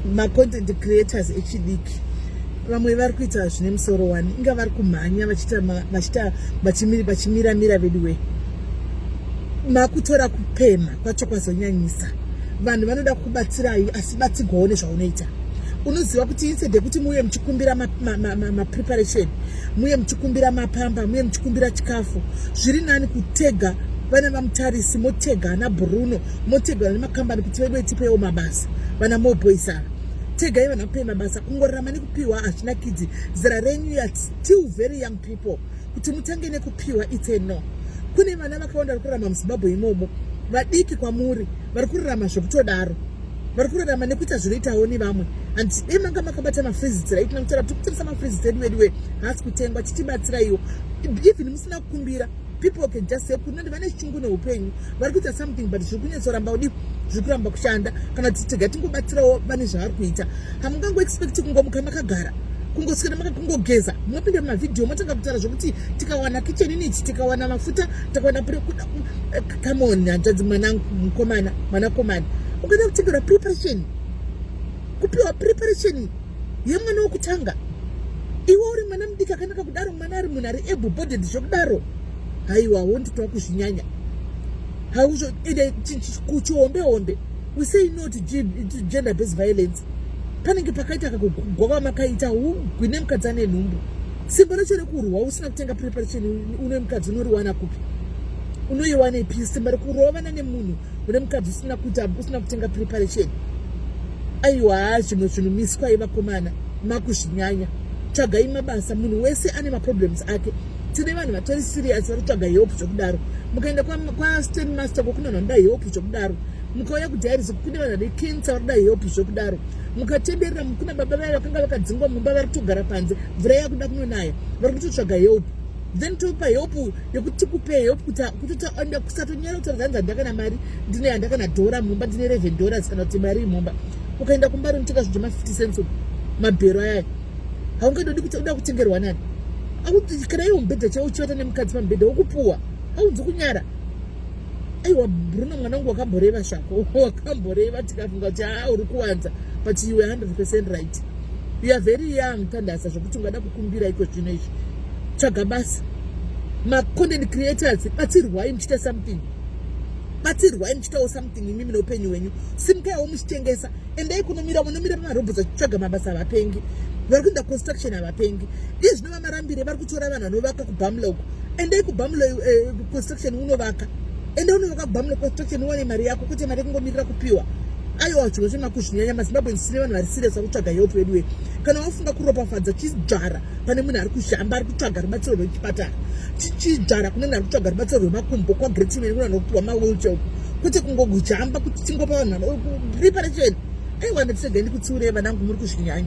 Macontent creators echidiki vamwe vari kuita zvine musoro wani, inga vari kumhanya vachiita vachimiramira. Vedu we, makutora kupema kwacho kwazonyanyisa. Vanhu vanoda kubatsirai, asi batsigwawo nezvaunoita. Unoziva kuti instead yekuti muuye muchikumbira mapreparation, muye muchikumbira mapamba, muye muchikumbira chikafu, zviri nani kutega vana vamutarisi, motega ana Bruno, motega nemakambani kuti vedu tipewo mabasa. Vana moboys ava, tegai vanhu vapei mabasa. Kungorarama nekupiwa hazvinakidzi. Zera renyu, you are still very young people kuti mutange nekupiwa. It's a no. Kune vana vakawanda vari kurarama muZimbabwe imomo, vadiki kwamuri, vari kurarama zvekutodaro, vari kurarama nekuita zvinoitawo nevamwe. And dai manga makabata mafreezits right now, kutaura tiri kutengesa mafreezits edu veduwe, haasi kutengwa. Chichibatsiraiwo even musina kukumbira. People can just say kunoti vane chungu neupenyu, vari kuita something, but zviri kunyatsoramba kudi, zviri kuramba kushanda. Kana kuti tega tingobatsirawo vane zvavari kuita. Hamungangoexpecti kungomuka makagara, kungoswera makakungogeza, mopinda mumavhidhiyo, motanga kutaura zvokuti tikawana kitchen unit, tikawana mafuta, tikawana. Come on, hanzvadzi, mwanangu mukomana, mwanakomana, ukada kutengerwa preparation, kupiwa preparation yemwana wokutanga, iwe uri mwana mudiki akanaka kudaro, mwana ari munhu ari able bodied zvokudaro, haiwa, wonditwa kuzvinyanya. Hauzvo ende kuchihombe hombe. We say no to gender based violence. Panenge pakaita kakugwa kwamakaita ugwine mukadzi ane nhumbu, simba racho rekurwa usina kutenga preparation une mukadzi unoriwana kupi? Unoiwanepi simba rekurovana nemunhu une mukadzi usina kuita, usina kutenga preparation? Aiwa, zvimwe zvinhu miswai vakomana, makuzvinyanya. Tsvagai mabasa. Munhu wese ane maproblems ake. Tine vanhu vatori serious vari kutsvaga help zvokudaro. Mukaenda kwaStan Master, kune vanhu vanoda help zvokudaro. Mukauya kudialysis, kune vanhu vane cancer vari kuda help zvokudaro. Mukatenderera, kuna baba vaya vakanga vakadzingwa mumba, vari kutogara panze, mvura yakuda kunonaya, vari kutotsvaga help. Then topa help yekuti tikupe help kuti kusatonyara kutaura hanzi handakana mari, ndine handakana dhora mumba, ndine $11 kana kuti mari mumba. Ukaenda kumba rinotenga zvinhu zvema50 cents uku, mabhero ayaya, haungadodi kuti uda kutengerwa nani? Kana iwo mubhedha chaiwo, uchivata nemukadzi pamubhedha wokupuwa, haunzi kunyara? Aiwa, Bruno mwanangu, wakamboreva zvako, wakamboreva, tikafunga kuti haa, uri kuwanza, but you were 100% right. You are very young, Tandasa, zvokuti ungada kukumbira iko zvino izvi. Tsvaga basa. Macontent creators, batsirwai muchiita something, batsirwai muchiitawo something imimi neupenyu hwenyu. Simukaiwo muchitengesa, endai kunomira, munomira pamarobhots achitsvaga mabasa. Havapengi vari kuenda construction, havapengi. Iye zvino vamarambire vari kutora vanhu vanovaka kuBamlo uko. Endai kuBamlo Construction unovaka, enda unovaka kuBamlo Construction, uwane mari yako, kwete mari yekungomirira kupiwa. Aiwa, zvimwe zvemakuzvinyanya. MaZimbabwe, sine vanhu vari serious vari kutsvaga help veduwe. Kana wafunga kuropafadza, chidzvara pane munhu ari kuzhamba, ari kutsvaga rubatsiro rwechipatara. Chidzvara kune munhu ari kutsvaga rubatsiro rwemakumbo kwaGreatman, kune vanhu kupiwa mawheelchair uko, kwete kungojamba kuti tingopa vanhu preparation. Aiwa, ndatiregai ndikutsiurei, vanangu, muri kuzvinyanya.